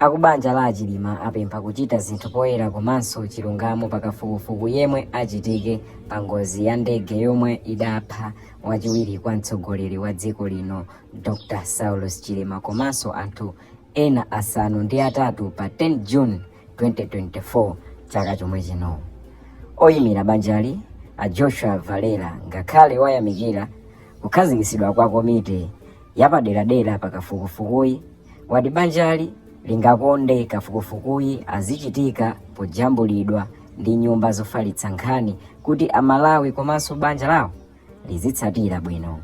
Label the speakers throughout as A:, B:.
A: Akubanja la a Chilima apempha kuchita zinthu poyera komanso chilungamo pa kafukufuku yemwe achitike pa ngozi ya ndege yomwe idapha wachiwiri kwa mtsogoleri wa dziko lino Dr. Saulos Chilima komanso anthu ena 8 pa 10 June 2024 chaka chomwe chino. Oyimira banjali a Joshua Valera ngakhale wayamikira kukhazikitsidwa kwa komiti yapaderadera pa kafukufukuyi, wati banjali lingakonde kafukufukuyi azichitika pojambulidwa ndi nyumba zofalitsa nkhani kuti Amalawi komanso banja lawo lizitsatira bwino.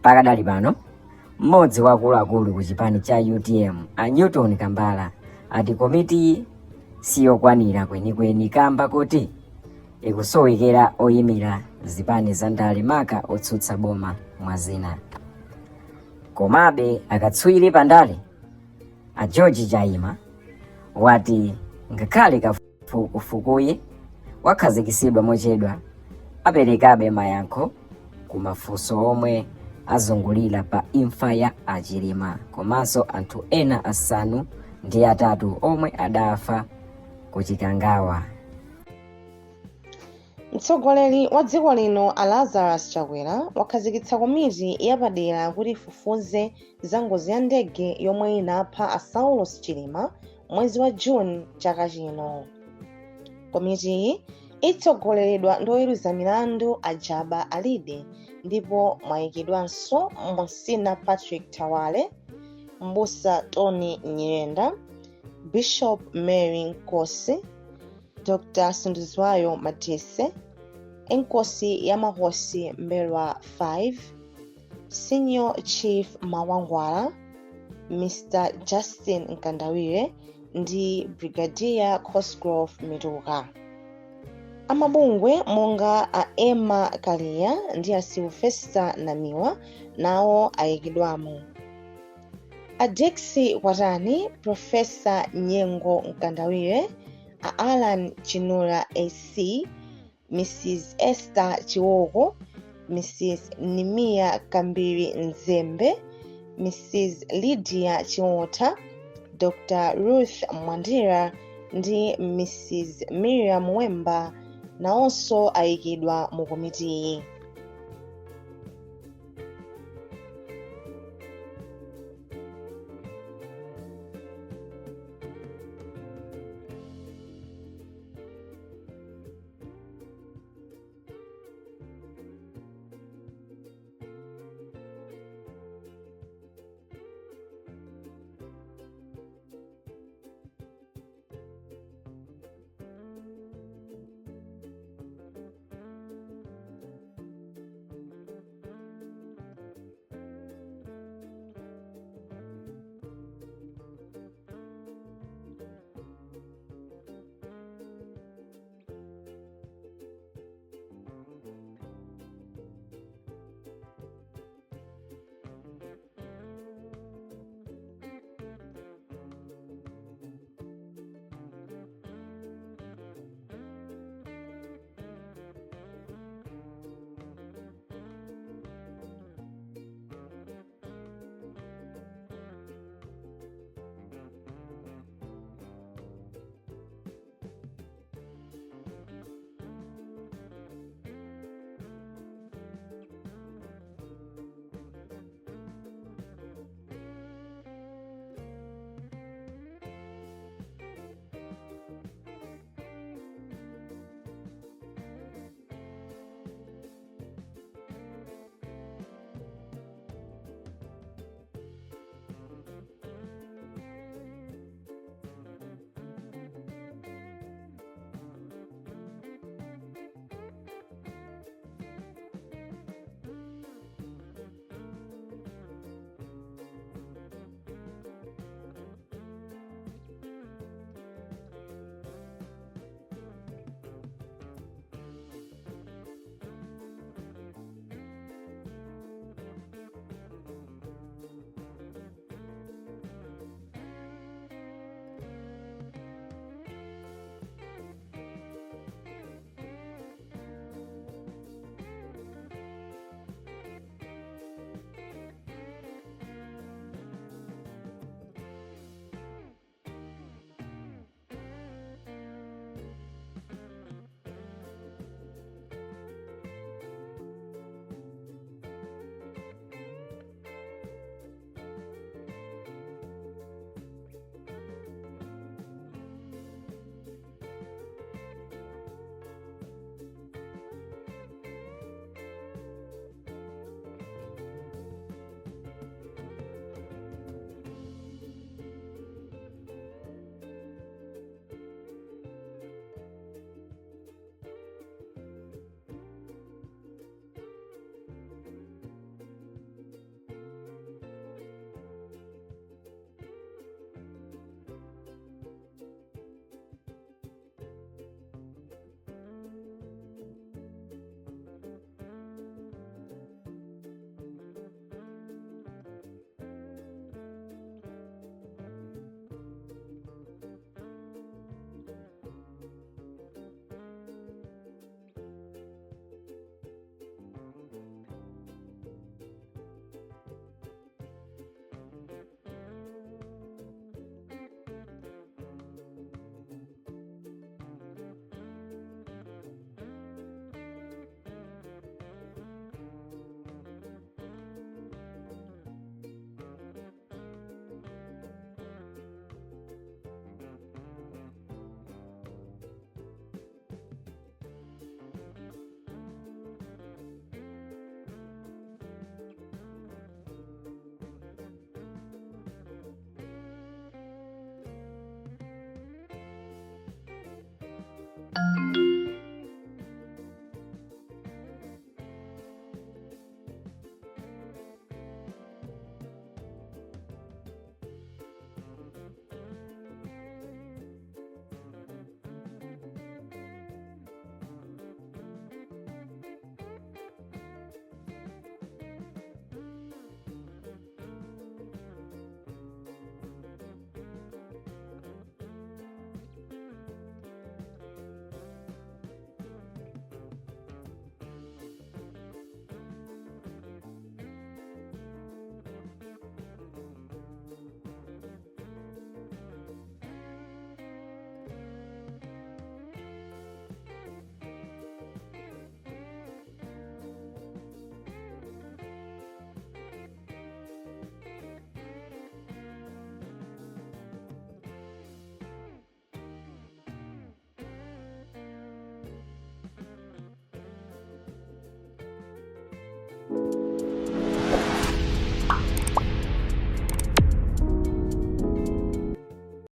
A: Pakadali pano, mmodzi wa akuluakulu ku chipani cha UTM a Newton Kambala ati komitiyi siyokwanira kwenikweni kamba kuti ikusowekera oyimira zipani za ndale maka otsutsa boma mwa zina. Komabe akatswiri pa ndale a George Chaima wati ngakhale kafukufukuyi wakhazikitsidwa mochedwa, aperekabe mayankho ku mafunso omwe azungulira pa imfa ya a Chilima komanso anthu ena 8 omwe adafa ku Chikangawa.
B: Mtsogoleri wa dziko lino a Lazarus Chakwera wakhazikitsa komiti yapadera kuti ifufuze za ngozi ya ndege yomwe inapha a Saulos Chilima mwezi wa June chaka chino. Komitiyi itsogoleredwa ndi oweruza milandu a Jabbar Alide ndipo mwayikidwanso Monsignor Patrick Thawale, Mbusa Tony Nyirenda, Bishop Mary Nkosi, Dr. Sunduzwayo Madise, Inkosi ya Makosi M'mbelwa 5, Senior Chief Mawangwala, Mr. Justin Mkandawire ndi Brigadier Cosgrove Mituka. Amabungwe monga a Emma Kaliya ndi a Sylvester Namiwa nawo ayikidwamo. A Dixie Kwatani, Professor Nyengo Mkandawire, a Alan Chinula SC, Mrs Esther Chiwoko, Mrs Nimia Kambiri Nzembe, Mrs Lydia Chiotha, Dr Ruth Mwandira ndi Mrs Miriam Wemba nawonso ayikidwa mu komitiyi.